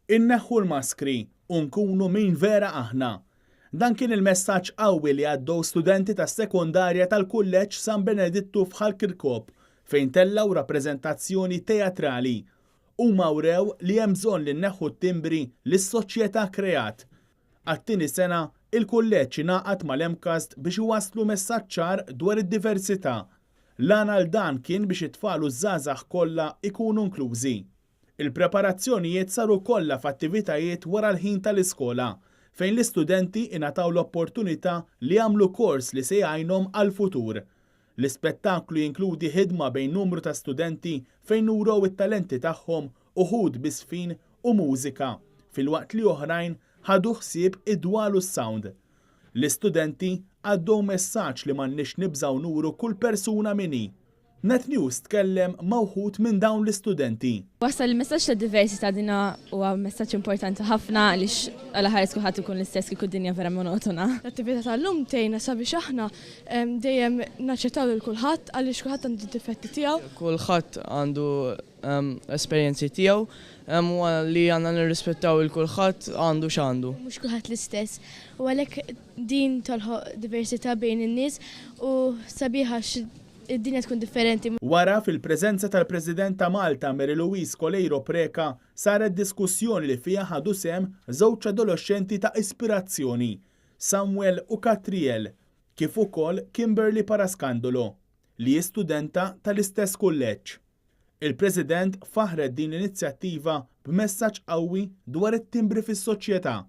Inneħħu l-maskri u nkunu min vera aħna. Dan kien il-messaġġ qawwi li għaddew studenti tas-sekondarja tal-Kulleġġ San Benedittu f'Ħal Kirkop fejn tellgħu rappreżentazzjoni teatrali. Huma wrew li hemm bżonn li nneħħu t-timbri li s-soċjetà kreat. Għat-tieni sena, il-kulleġġ ingħaqad mal-MCAST biex iwasslu messaġġ ċar dwar id-diversità. L-għan għal dan kien biex it-tfal u ż-żgħażagħ kollha jkunu inklużi. Il-preparazzjonijiet saru kollha f'attivitajiet wara l-ħin tal-iskola, fejn l-istudenti ingħataw l-opportunità li jagħmlu kors li se jgħinhom għall-futur. L-ispettaklu jinkludi ħidma bejn numru ta' studenti fejn urew it-talenti tagħhom uħud bi żfin u mużika, filwaqt li oħrajn ħadu ħsieb id-dwal u s-sound. L-istudenti għaddew messaġġ li m'għandniex nibżgħu nuru kull persuna min hi. Net News tkellem ma' wħud minn dawn l-istudenti. Wassal il-messaġġ ta' diversità. Dina huwa messaġġ importanti ħafna għaliex għal ħares kulħadd ikun l-istess, kieku dinja vera monotona. L-attività tal-lum tgħinna sabiex aħna dejjem naċċettaw lil kulħadd għaliex kulħadd għandu d-difetti tiegħu. Kulħadd għandu esperjenzi tiegħu u li għandna nirrispettaw il kulħadd għandu x'għandu. Mhux kulħadd l-istess u għalhekk din toħloq diversità bejn in-nies u sabiħa id-dinja tkun differenti. Wara, fil-preżenza tal-President ta' Malta Mary Louise Coleiro Preca, saret diskussjoni li fiha ħadu sehem żewġ adolescenti ta' ispirazzjoni, Samuel u Katriel, kif ukoll Kimberly Parascandolo, li hi studenta tal-istess kulleġġ. Il-President faħret din l-inizjattiva b'messaġġ qawwi dwar it-timbri fis-soċjetà.